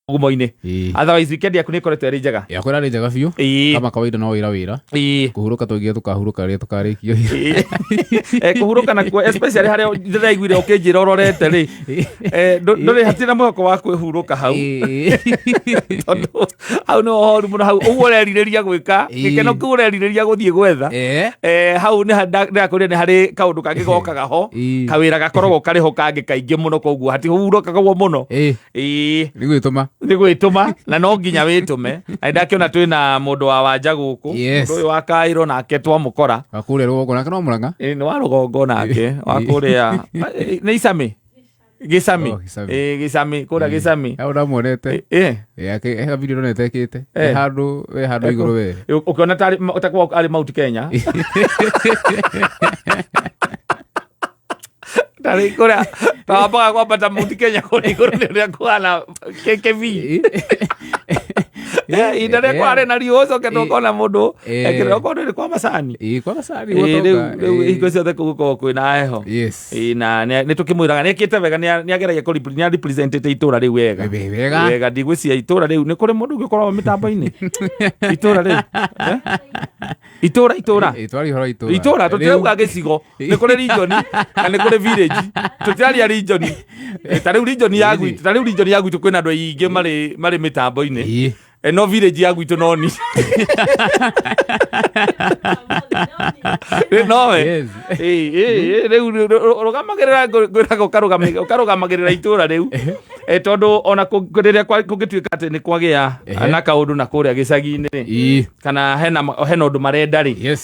Ngumo-inĩ. Ĩĩ. Otherwise weekend yaku nĩ ĩkoretwo ĩrĩ njega? Yakwa ĩrarĩ njega biũ. Kama kawaida no wĩra wĩra. Kũhurũka twaigire tũkahurũka rĩrĩa tũkarĩkia. Kũhurũka nakuo, especially harĩa ndĩraiguire ũkĩnjĩra ũrorete rĩ, ndũrĩ hatirĩ na mwĩhoko wa kwĩhurũka hau. Tondũ hau nĩ horu mũno, hau ũguo ũrerirĩria gwĩka, gĩkeno kĩu ũrerirĩria gũthiĩ gwetha. Hau nĩ ndĩrakũria nĩ harĩ kaũndũ kangĩ gokaga ho, kawĩra gakoragwo karĩ ho kangĩ kaingĩ mũno, koguo hatihurũkagwo mũno. Nĩ gwĩtũma. Nĩ gwĩtũma, na no nginya wĩtũme. Na nĩndakĩona twĩna mũndũ wa Wanja gũkũ. Mũndũ ũyũ wa Kairũ nake twamũkora. Wa kũrĩa rũgongo nake no Mũrang'a. Ĩĩ, nĩ wa rũgongo nake, wa kũrĩa nĩ Icamĩ. Gĩcamĩ. Oh, Gĩcamĩ. Ĩĩ, Gĩcamĩ, kũrĩa Gĩcamĩ. Hau ndamuonete. He video ndonete ĩkĩte. Handũ, we handũ igũrũ we. Ũkĩona ta kwa arĩ Mount Kenya. Tarĩ kũrĩa tawambaga kwambata Mount Kenya kũrĩa igũrũ nĩ ũrĩa kũhana KKV. Ihinda rĩa kwarĩ na riũa ũcoke ũkona mũndũ ekĩrĩra okorwo nĩ kwa macani. Ĩĩ, kwa macani Rĩu rĩu hingo ciothe kũu gũkoragwo kwĩna heho. Yes. Ĩĩ, na nĩ tũkĩmwĩraga nĩ ekĩte wega, nĩ ageragia nĩ arepresentĩte itũra rĩu wega. Wega. Wega, ndigwĩciria itũra rĩu nĩ kũrĩ mũndũ ũngĩ ũkoragwo mĩtambo-inĩ itũra rĩu. Itũra itũra. Ĩĩ, twaria ũhoro wa itũra. Itũra tũtirauga gĩcigo, nĩ kũrĩ region na nĩ kũrĩ village, tũtiraria region. Ta rĩu region ya gwitũ, ta rĩu region ya gwitũ kwĩna andũ aingĩ marĩ mĩtambo-inĩ. No village ya gwitũ no ni nowe. Rĩu rũgamagĩrĩra, ngwĩraga ũkarũgamagĩrĩra itũra rĩu. Tondũ ona rĩrĩa kũngĩtuĩka atĩ nĩ kwagĩa na kaũndũ na kũrĩa gĩcagi-inĩ rĩ, kana hena ũndũ marenda rĩ,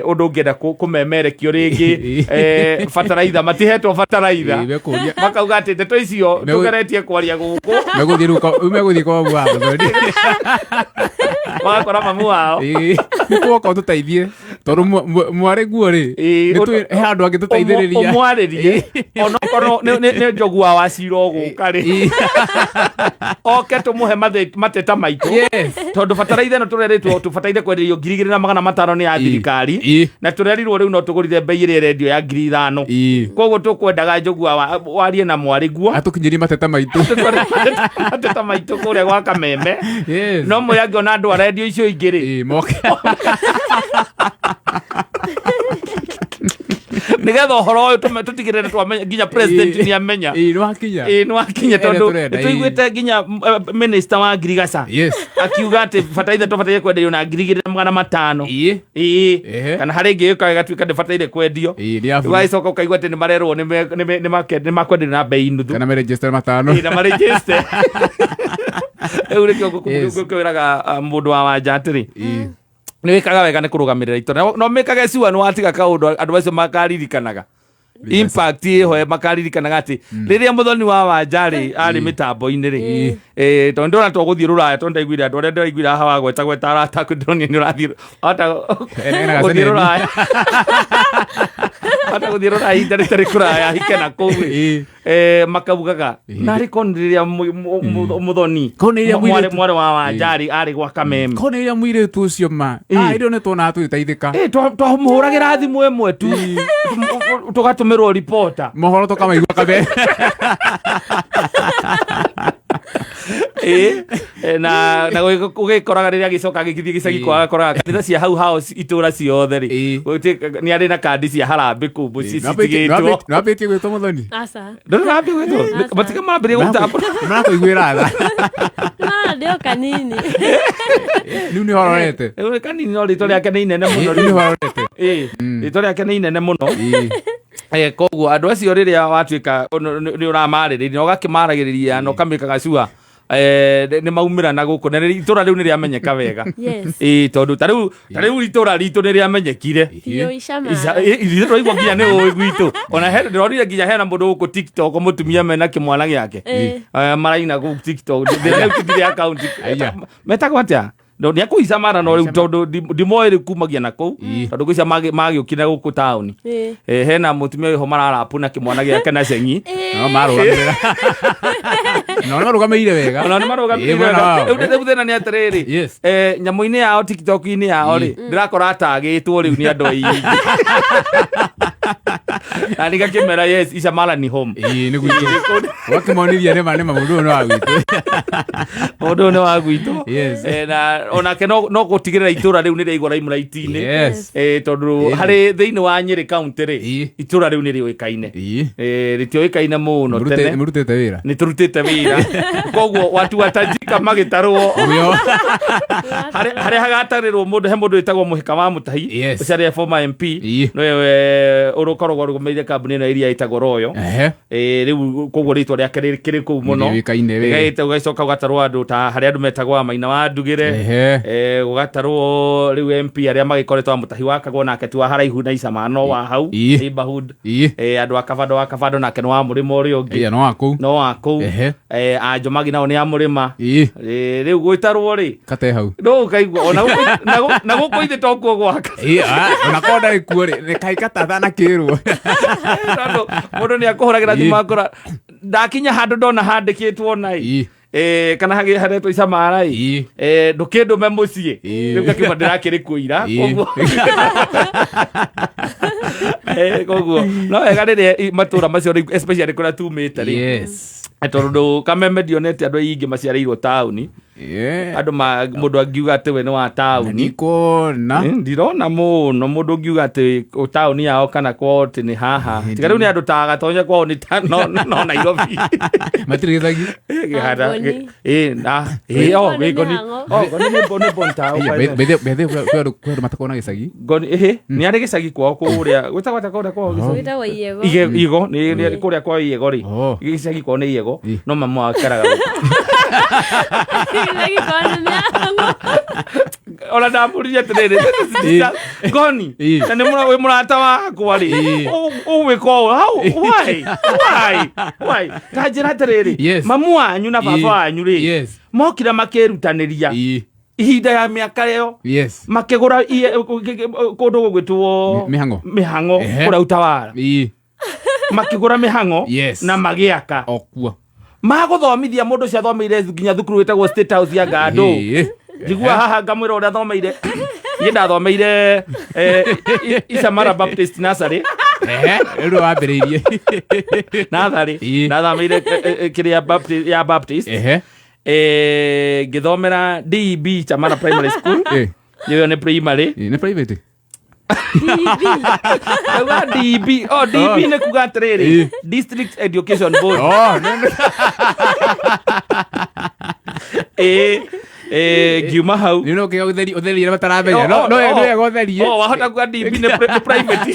ũndũ ũngĩenda kũmemerekio rĩngĩ, bataraitha matihetwo bataraitha. Ĩĩ, mekũria. Makauga atĩ ndeto icio tũgeretie kwaria gũkũ. Megũthiĩ rĩu megũthiĩ kwa mamu wao, Mũthoni. Magakora mamu wao. Ĩĩ, nĩ twoka ũtũteithie tondũ mwarĩ guo rĩ, nĩ he handũ angĩtũteithĩrĩria. Ũmwarĩrie onokorwo nĩ njogu wa wacira ũgũka rĩ, oke tũmũhe mateta maitũ. Tondũ bataraitha ĩno tũrerĩtwo tũbataire kwenderio 2500 nĩ ya thirikari, na tũrerirwo rĩu no tũgũrire mbei ĩrĩa ĩrendio ya 5000. Koguo tũkwendaga njogu wa warie na mwarĩ guo atũkinyĩrie mateta maitũ. Tũtware mateta maitũ kũrĩa gwa Kameme. No mwĩre angĩona andũ a rendio icio ingĩ rĩ, Moke. Nĩgetha ũhoro ũyũ tũtigĩrĩre twamenya nginya president nĩ amenya. Ĩĩ, nĩ wakinya. Ĩĩ, nĩ wakinya. Ĩrĩa Tondũ tũrenda, ĩĩ. nĩtũiguĩte nginya minister wa ngirigaca akiuga atĩ bataraitha tũbataire kwenderio na 2500. Ĩĩ. Kana harĩ ĩngĩ ĩũkaga ĩgatuĩka ndĩbataire kwendio. Ĩĩ, nĩ ya bure. Ũgagĩcoka ũkaigua atĩ nĩ marerwo nĩ makwenderio na mbei nuthu. Kana meregister matano. Ĩĩ, na marĩnjĩste rĩu nĩkĩo ngũkwĩraga mũndũ wa Wanja atĩrĩ, nĩ wĩkaga wega nĩ kũrũgamĩrĩra itũra, no mĩkage cua nĩ watiga kaũndũ andũ acio makaririkanaga, impact ĩho makaririkanaga atĩ rĩrĩa Mũthoni wa Wanja rĩ arĩ mĩtambo-inĩ rĩ, tondũ ndĩrona tũgũthiĩ rũraya, tondũ ndaiguire andũ arĩa ndĩraiguire haha wagweta gweta arata aku, ndĩronire nĩ ũrathiĩ wahota Ena gũthiĩ gaceneni. rũraya, wahota gũthiĩ rũraya ihinda rĩtarĩ kũraya hike na kũu rĩ. Makaugaga narĩ korwo nĩ rĩrĩa Mũthoni Korwo nĩ rĩrĩa mũirĩtu- mwarĩ wa Wanja arĩ gwa Kameme. Korwo nĩ rĩrĩa mũirĩtu ũcio ma. Ah, ĩrĩa nĩ tuonaga tũgĩteithĩka. Twamũhũragĩra thimũ ĩmwe tu tũgatũmĩrwo ripota. Mohoro tũkamaigua kabere. Ĩĩ, na ũgĩkoraga rĩrĩa agĩcoka agĩthiĩ gĩcagi kwao, agakoraga kanitha cia hau hao itũra ciothe rĩ, nĩ arĩ na kandi cia harambĩ kũu mũciĩ citigĩtwo. Nĩwambĩtie gwĩtwo Mũthoni? Aca. Ndũrĩ wambia gwĩtwo? Aca. Matiga mambĩrĩria gũtambũra. Marakũiguĩra tha. Ndĩ o kanini. Rĩu nĩ hororete. Rĩu kanini, no rĩtwa rĩake nĩ inene mũno. Rĩu nĩ hororete. Ĩĩ, rĩtwa rĩake nĩ inene mũno. Koguo andũ acio rĩrĩa watuĩka nĩ ũramarĩrĩria na ũgakĩmaragĩrĩria na ũkamĩkaga cua nĩ maumĩra na gũkũ na itũra rĩu nĩ rĩamenyeka wega. Ĩĩ, tondũ ta rĩu itũra ritũ nĩ rĩamenyekire. Biũ icama. Ithuĩ tũraigua nginya nĩ ũĩ gwitũ, ona he ndĩronire nginya hena mũndũ gũkũ TikTok, mũtumia mena kĩmwana gĩake. Maraina kũu TikTok. Ndĩrĩa rĩu tũtirĩ account. Aya. Metagwo atĩa? No nä akå icamara no rä u tondå ndimoä rä kumagia na kå u tondå gwä cia magä å kire gå kå taåni. Hena må tumia wä ho mararapu na kä mwana gä ake na cengi. No marũgamĩrĩra. No nĩ marũgamĩrĩire wega. Ona nä marå Ĩĩ, mwena wao. rä u thä na nä atä rä rä nyamå-inä yao TikTok-inä yao rä ndä rakora atagä two rä u nä andå aingä na nä gakä mera yes icamara ni home. Ĩĩ, nĩ gwitũ. Ũgakĩmonithia nĩma nĩma mũndũ ũyũ nĩ wa gwitũ. Mũndũ ũyũ nĩ wa gwitũ. Na onake no gå tigä rä ra itå ra rä u nä rĩaigwo limelight-inĩ. Tondå harä thä inä wa Nyä rä county rä itå ra rä u nä rä å ä kaine. Rä tioä kaine må no tene. Mũrutĩte wĩra. Nä tå rutä te wä ra koguo watu watajika magä tarwo. Ũguo. Harä hagatarä rwo må ndå he må ndå wä tagwo må hä ka wa må tahi å cio arä former MP nowe å rå koragwo rå gamä ire kambuni ä no iria ĩtagwo Royal. Rä u koguo rä twa rä ake rä kä kå u må no. Nĩrĩũĩkaine wega. Gũgacoka gũgatarwo andũ ta harĩa andũ metagwo Maina wa Ndugĩre. Gũgatarwo rĩu MP arĩa magĩkoretwo wa Mũtahi wa Kagwo nake ti wa haraihu na Icama no wa hau neighborhood. Andũ a Kabando wa Kabando nake nĩ wa mũrĩma ũrĩa ũngĩ. Ĩĩ, no wa kũu. No wa kũu. Anjomagi nao nĩ a mũrĩma. Rĩu gwĩtarwo rĩ Kate hau. no ũkaigua ona na gũkũ ithe tokuo gwaka. Ĩĩ, ona korwo ndarĩ kuo rĩ, nĩ kaĩ katathanakĩrwo. Tondũ mũndũ nĩ akũhũragĩra thimũ akora ndakinya handũ ndona handĩkĩtwo nai kana haretwo icamara ĩ ndũkĩndũme mũciĩ. Rĩu ngakiuga ndĩrakĩrĩ kuo ira. Koguo no wega rĩrĩa matũra macio rĩu especially kũrĩa tumĩte rĩ tondũ Kameme ndionete andũ aingĩ maciarĩirwo taũni. Andũ mũndũ angiuga atĩ we nĩ wa taũni. Ndikuona. Ndirona mũno mũndũ ũngiuga atĩ taũni yao kana kwao atĩ nĩ haha tiga rĩu nĩ andũ ta Gatonya kwao nĩ no Nairobi. Matirĩ gĩcagi. Gĩhara Ngoni. Na o Ngoni nĩ Ngoni. mĩhang'o. O Ngoni nĩ bon town. Bethe kwĩ andũ matakoragwo na gĩcagi. Ngoni nĩ arĩ gĩcagi kwao kũrĩa gwĩtagwo atĩa kũrĩa kwao gĩcagi? Gwĩtagwo Iego. Igo nĩ kũrĩa kwa Iego rĩ gĩcagi kwao nĩ Iego no mamu wao aikaraga gũkũ. Gĩcagi kwao nĩ mĩhang'o. Ona ndamũririe atĩrĩrĩ Ngoni na nĩ wĩ mũrata wakwa rĩ ũgwĩka ũũ how why ta njĩra atĩrĩrĩ mamu wanyu na baba wanyu rĩ mokire makĩrutanĩria ihinda ya mĩaka ĩyo makĩgũra kũndũ gũgwĩtwo Mĩhang'o. Mĩhang'o kũrĩa Utawala makĩgũra mĩhang'o na magĩaka okuo magũthomithia mũndũ ũcio athomeire nginya thukuru wĩtagwo State House ya Ngandũ njigua haha ngamwĩra ũrĩa athomeire niĩ ndathomeire Icamara Baptist Nursery. Rĩu wambĩrĩirie Natharĩ ndathomeire kĩrĩa Baptist ya Baptist ngĩthomera DB Icamara Primary School ĩyo nĩ primary. Nĩ private. Ndauga DB o DB nĩ kuga atĩrĩrĩ District Education Board. Ngiuma hau nĩ no kĩga ũtheri ũtheri mataramenya no no wega ũtherie. Wahota kuga DB nĩ private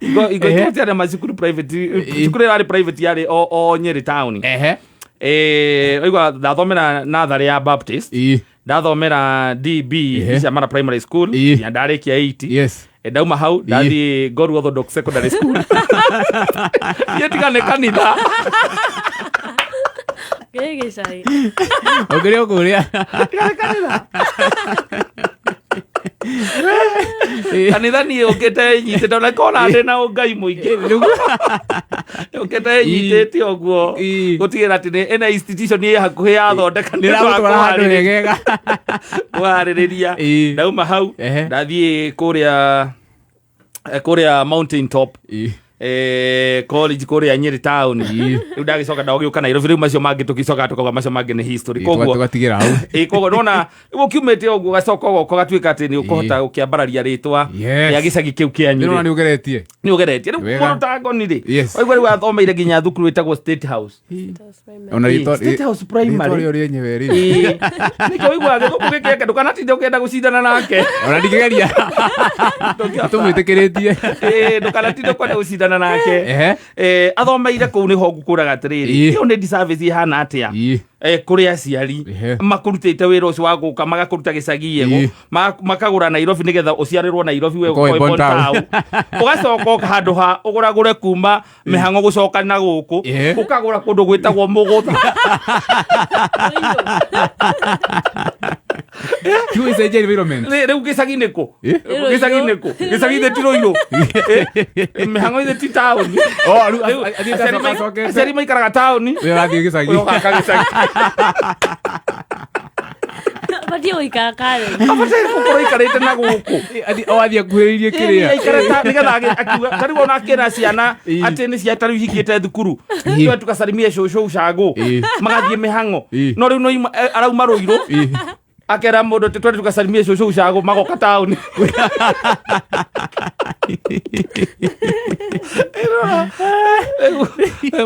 igo igo itiarĩ macukuru private cukuru ĩrarĩ private yarĩ o Nyĩrĩ town. Oigua ndathomera natharĩ ya Baptist ndathomera DB Icamara Primary School nginya ndarĩkia 8 ndauma hau ndathiĩ Ngoru Orthodox Secondary School niĩ tiga nĩ kanitha Gĩkĩ gĩcagi. Ũkĩrĩ ũkũrĩa. Tiga nĩ kanitha kanitha niĩ ũkĩte nyitĩte ona kona ndĩ na ũngai mũingĩ ũkĩte nyitĩte ũguo gũtigĩrĩra atĩ nĩ ĩna institution ĩ hakuhĩ yathondeka Nĩ ĩragũtwara handũ hegega. kũharĩrĩria ndauma hau ndathiĩ kũrĩa Mountain Top college kũrĩa Nyĩrĩ town rĩu ndagĩcoka ndagĩũka Nairobi rĩu macio mangĩ tũgĩcoka tũkauga macio mangĩ nĩ history koguo tũgatigĩra hau. Koguo nona rĩu ũkiumĩte ũguo ũgacoka ũgoka ũgatuĩka atĩ nĩ ũkũhota gũkĩambararia rĩtwa rĩa gĩcagi kĩu kĩanyu. Nĩ ũgeretie. Nĩ ũgeretie rĩu mũndũ ta Ngoni rĩ waigua rĩu athomeire nginya thukuru ĩtagwo State House. Ona rĩtwa State House Primary. Rĩtwa rĩenyewe rĩ. Nĩkĩo ũiguaga gĩthũngũ gĩkĩ ndũkanatinde ũkĩenda gũcindana nake. Ona ndingĩgeria. Tũmwĩtĩkĩrĩtie. Ndũkanatinde ũkwenda gũcindana Tũkĩrutana nake. Athomeire kũu, nĩho ngũkũraga atĩrĩrĩ, ĩyo nĩ disservice ihana atĩa kũrĩ aciari makũrutĩte wĩra ũcio wa gũka magakũruta gĩcagi ego, makagũra Nairobi nĩgetha ũciarĩrwo Nairobi, we Ũkorwo wĩ ũkorwo born born town. town. Ũgacoka ũka handũ ha ũgũragũre kuma mĩhang'o gũcoka na gũkũ, ũkagũra kũndũ gwĩtagwo Mũgũtha. Kiugo icenjia environment. Rĩu gĩcagi nĩkũ? Rũirũ. Gĩcagi nĩkũ? Gĩcagi ithe ti Rũirũ? Mĩhang'o ithe ti taũni? Oh, rĩu Rĩu athiĩte aciari acokete. aciari maikaraga taũni. Ũyũ arathiĩ gĩcagi. Ũyũ ũgaka gĩcagi. Batiĩ gũikara Karen. Abataire gũkorwo aikarĩte na gũkũ. O athiĩ akuhĩrĩirie kĩrĩa. Aikare nĩgetha akiuga ta rĩu ona akĩra ciana atĩ nĩ cia ta rĩu hingĩte thukuru, tuwe tukasalimie cũcũ ucagũ, magathiĩ mĩhang'o. No rĩu no arauma Rũirũ, akera mũndũ atĩ twende tukasalimie cũcũ ucagũ, magoka taũni.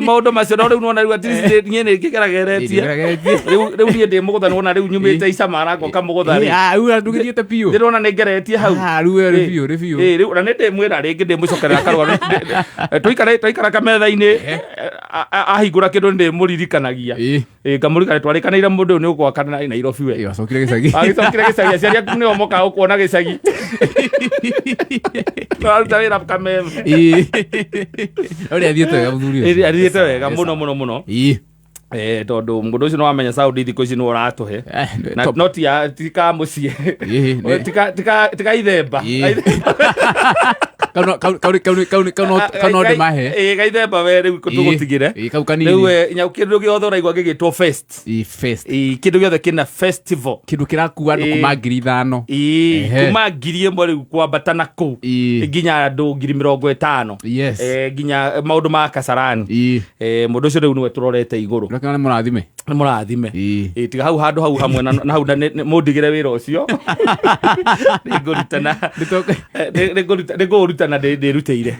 Maũndũ macio, no rĩu nona rĩu at least niĩ nĩ ngĩgerageretie. Nĩngĩgerageretie. Rĩu niĩ ndĩ Mũgũtha, nĩwona rĩu nyumĩte Icamara ngoka Mũgũtha rĩ. Ah, rĩu ndũgĩthiĩte biũ. Ndĩrona nĩ ngeretie hau. Ah, rĩu we rĩ biũ, rĩ biũ. Ĩ, rĩu na nĩ ndĩmwĩra rĩngĩ, ndĩmũcokerera karũgano. Twaikara kametha-inĩ, ahingũra kĩndũ nĩ ndĩmũririkanagia. Ngamũririkana twarĩkanĩire mũndũ ũyũ nĩ ũgwaka na Nairobi we. Acokire gĩcagi. Agĩcokire gĩcagi, aciari aku nĩo mokaga gũkuona gĩcagi. Tũraruta wĩra kameme. Ũrĩa athiĩte wega mũthuri ũcio. Athiĩte wega mũno mũno mũno. Tondũ mũndũ ũcio nĩwamenya Saudi thikũ ici nĩwe ũratũhe. Na no ti ka mũciĩ. Tika ithemba. Kau no ndĩmahe. Ĩ, gaithemba we rĩu tũgũtigĩre. Kau kanini. Rĩu nya kĩndũ gĩothe ũraigua gĩgĩtwo fest. Fest. Ĩ, kĩndũ gĩothe kĩna festival. Kĩndũ kĩrakua andũ kuma 5,000. Kuma 1,000 rĩu kwambata na kũu nginya andũ 50,000. Nginya maũndũ ma Kasarani. Mũndũ ũcio rĩu nĩwe tũrorete igũrũ. Ũrakĩona nĩ mũrathime. Nĩ mũrathime. Tiga hau handũ hau hamwe na hau na mũndigĩre wĩra ũcio nĩngũrutana. Nĩngũũrutana ndĩrutĩire.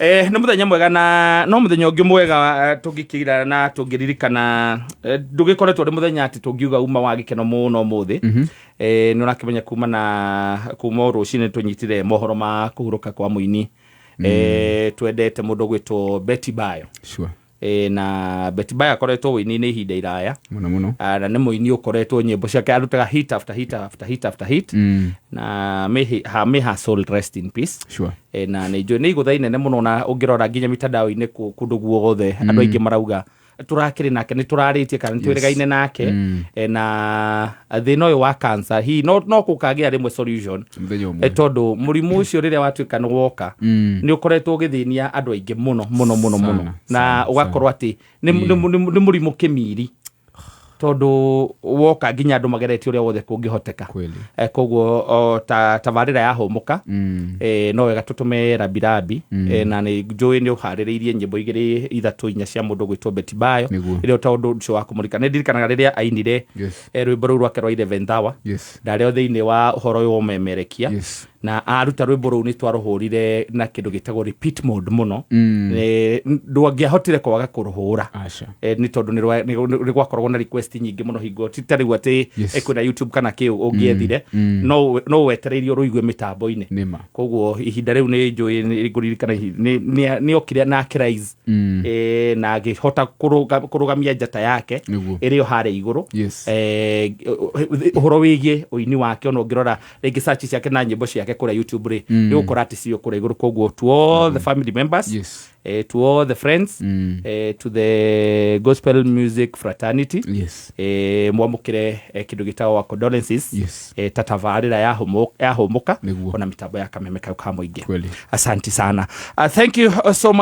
Nĩ mũthenya mwega na no mũthenya ũngĩ mwega, tũngĩkĩira na tũngĩririkana, ndũgĩkoretwo ũrĩ mũthenya atĩ tũngiuga uma wa gĩkeno mũno ũmũthĩ. Nĩ ũrakĩmenya kuma na kuma o rũcinĩ tũnyitire mohoro ma kũhurũka kwa mũini twendete mũndũ gwĩtwo Betty Bayo. Na Betty Bayo akoretwo wĩini-inĩ ihinda iraya. Mũno mũno. Ah, na nĩ mũini ũkoretwo nyĩmbo ciake arutaga hit after hit after hit after hit. Na may her soul rest in peace. Na nĩ njũĩ nĩ igũtha inene mũno, na ũngĩrora nginya mitandao-inĩ kũndũ guothe andũ aingĩ marauga tũrakĩrĩ nake, nĩ tũrarĩtie kana nĩ twĩrĩgaine nake. Na thĩna ũyũ wa cancer hihi no gũkagĩa rĩmwe solution. Mũthenya ũmwe. Tondũ mũrimũ ũcio rĩrĩa watuĩka nĩ woka, nĩ ũkoretwo ũgĩthĩnia andũ aingĩ mũno mũno mũno mũno. Sana, Na sana, ũgakorwo atĩ nĩ mũrimũ kĩmiri, tondũ woka nginya andũ mageretie ũrĩa wothe kũngĩhoteka. Koguo o, ta tabarĩra ya hũmũka, no wega tũtũme rambirambi. Na nĩ njũĩ nĩ ũharĩrĩirie nyĩmbo igĩrĩ ithatũ inya cia mũndũ gwĩtwo Betty Bayo. Ĩrĩa ta ũndũ ũcio wa kũmũrika, nĩ ndirikanaga rĩrĩa ainire rwĩmbo rũu rwake rwa 11th hour. Ndarĩ o thĩinĩ wa ũhoro ũyũ wa ũmemerekia. Na aruta rwĩmbo rũu nĩ twarũhũrire na kĩndũ gĩtagwo repeat mode mũno. Ndũngĩahotire kwaga kũrũhũra. Aca. Nĩ tondũ nĩ gwakoragwo na request nyingĩ mũno hingo ti ta rĩu atĩ kwĩna YouTube kana kĩ ũngĩethire, no wetereirio rũigue mĩtambo-inĩ. Nĩma. Koguo ihinda rĩu nĩ njũĩ nĩ ngũririkana nĩ okire na akĩrise, na agĩhota kũrũgamia njata yake ĩrĩ o harĩa igũrũ. Ũhoro wĩgiĩ ũini wake, ona ũngĩrora rĩngĩ search ciake na nyĩmbo ciake kũrĩa YouTube rĩ, nĩ ũgũkora atĩ cio kũrĩa igũrũ. Koguo to all the family members, to all the friends, to the gospel music fraternity, mwamũkĩre kĩndũ gĩtagwo condolences ta tabarĩra yahũmũka ona mĩtambo ya kameme kau ka mũingĩ. Asante sana, thank you so much.